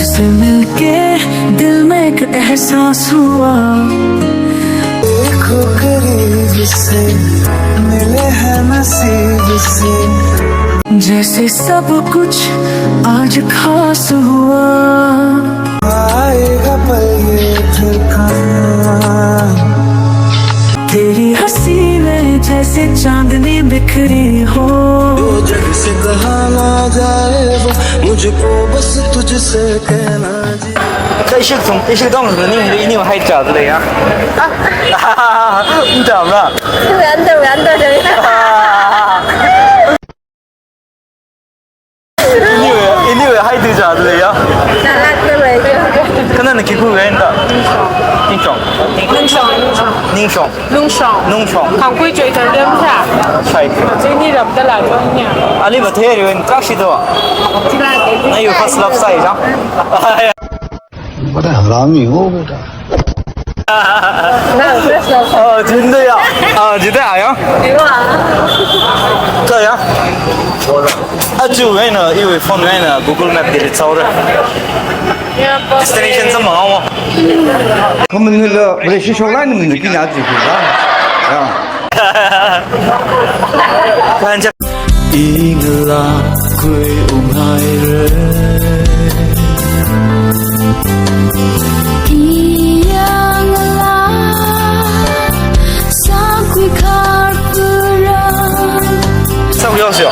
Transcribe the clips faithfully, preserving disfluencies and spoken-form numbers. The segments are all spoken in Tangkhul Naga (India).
से मिलके दिल में एक एहसास हुआ। देखो करीब से, मिले हैं नसीब से। जैसे सब कुछ आज खास हुआ। आएगा पल ये फिर कहाँ। तेरी हंसी में जैसे चांदनी बिखरी हो। दो जग से कहा ना जाए वो, मुझको बस तुझसे कहना जी। Kha ishi thung, ishi thung, ni, ni, ni height kayāda leiya? Unda, bra. Anda, anda, anda. Iniwui, iniwui height kayāda leiya? Kha nana khi khuiwui eina? Ningshong. Ningshong. Ningshong. Lungshong. Lungshong. Kangkui choi thar dem sa. Sai. Chini rap da la chong nya. Ali ba the ri wen kak shi do. Chila de. Na yu first love sai jang. बड़ा हरामी हो बेटा। Oh, jin de ya. Ah, jin de ya. Kaya. Achu eina, iwui phone eina Google Map delete sāhaora. Destination samphang haowa. Khamun nila Malaysia shoklāk eina mun kina ji kula. Ya. Kan jak. Ingla kui unghaira. Iyangla sakui kharpura. Sakui yosyo.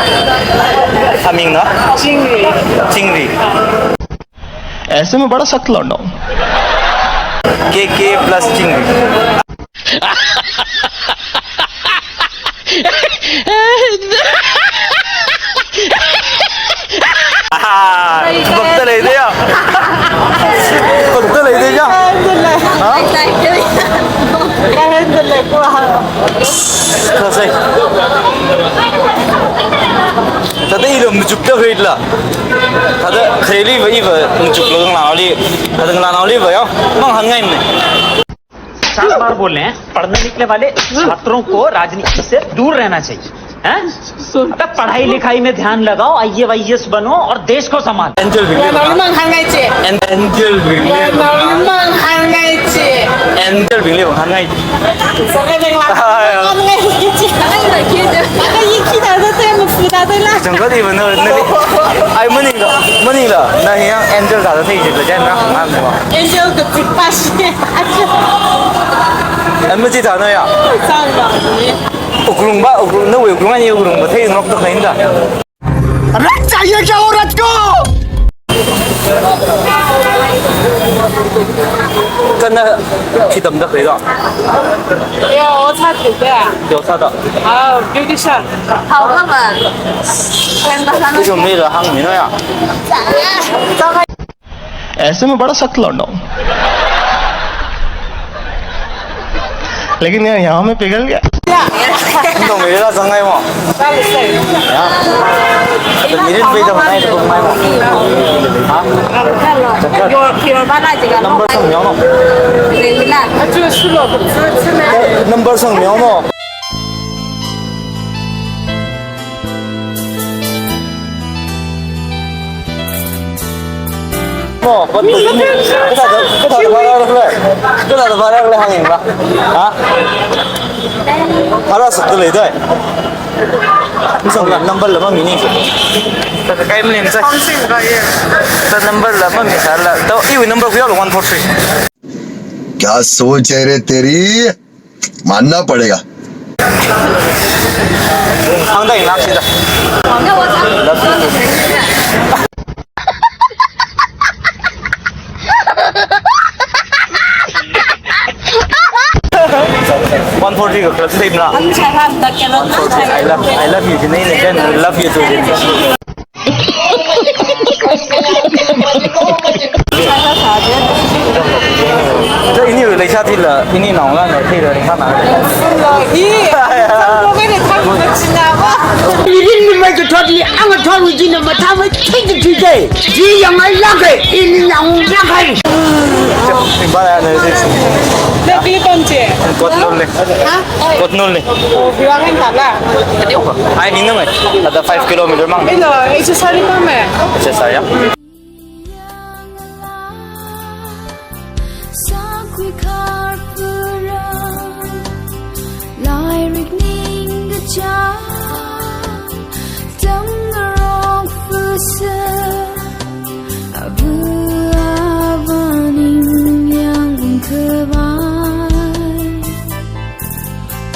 Aming na? Chingri. Chingri. ऐसे में बड़ा सख्त लौंडा हूँ। K K plus Chingri. Ah, bak ta lei de ya. Bak ta lei de ya. Ha? Kha sai. Thāda ilum chuk ta hoi la. Thāda khareli va iva chuk lo ngalāli. Thāda ngalāli va ya. Mang hāngngai ne. चार बार बोले हैं, पढ़ने निकले वाले छात्रों को राजनीति से दूर रहना चाहिए, हैं? अबे पढ़ाई लिखाई में ध्यान लगाओ, I A S, I A S बनो और देश को संभालो। Angel Bingli. Nang mang hāngngai che. An-, Angel Bingli. Nang mang hāngngai che. Angel Bingli hāngngai. Sāngai beng la. Ah, ya. Hāngngai che. Hāngngai che. Aka yi khi da da te mu fu da da la. Jang ka di ba na, na ni. Ai, maningla, maningla. Na hi yang Angel da da te ji da jan na hāngngai mo. Angel ka tik pa shi. An machi ta na ya. Sang ba ni. Wuklung ba, wuklung, nawui wuklung ani wuklung ba theingarok ta khain da. अबे चाहिए क्या औरत को? Kana khi tamda khalei da? Yo, o sa tu da. Yo, sāda. Ah, beautician. Hao ka ma. Kren ba sa na. Ijo mi la hāngmi no ya. ऐसे में बड़ा सख्त लौंडा हूँ। लेकिन यार, यहाँ मैं पिघल गया। Ntong mi la zangai mo. Ya. Mirin pe da nai da mai mo. Ha? Number sang mi no. Number sang mi no. Mo, but kathāda, kathāda vāra khala, kathāda vāra khala hāngyang la. Ha? Vāra sāda lei dai. Misang number la mamini. Thāda kai mlin sa. Thāda number la mamisāla. Thāda iwui number khuiya lo, one four three. क्या सोच है रे तेरी? मानना पड़ेगा। Hāngda ina sida. One forty ka club save na. One forty. I love, I love you, Janae, and I love you too, Janae. Ini leisha thila, ini naongalāna thila, ini khana. Mirin ni mai kathot li, ang kathot wui jina mathā mai thik thik thik. Ji yang ai lākai, ini yang lākai. Ba ya na. Lāk li pam che. Kot nol le. Ha? Kot nol le. Oh, biwang hen tala. Ai, ni nung ai. Ada five kilometer mang. Ilo, exercise pam eh. Exercise ya. Chang, tamngarok fusa, Ava, Ava, ningyāng khavai.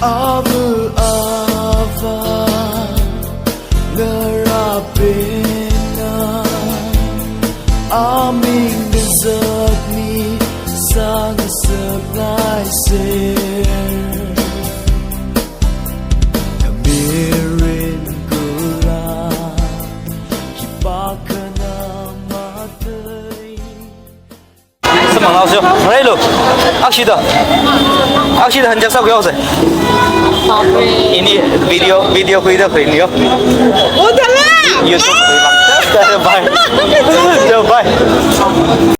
Ava, Ava, ngarāpina, aming kazatmi sāngasak ngaiser. Kamirin kula, khipākhana matei. Samang lao sio, railu. Akshida. Akshida hanjak sa kuyao se. Ini video, video khuida khuini yo. Oh, tala. YouTube khuida. Bye. Bye.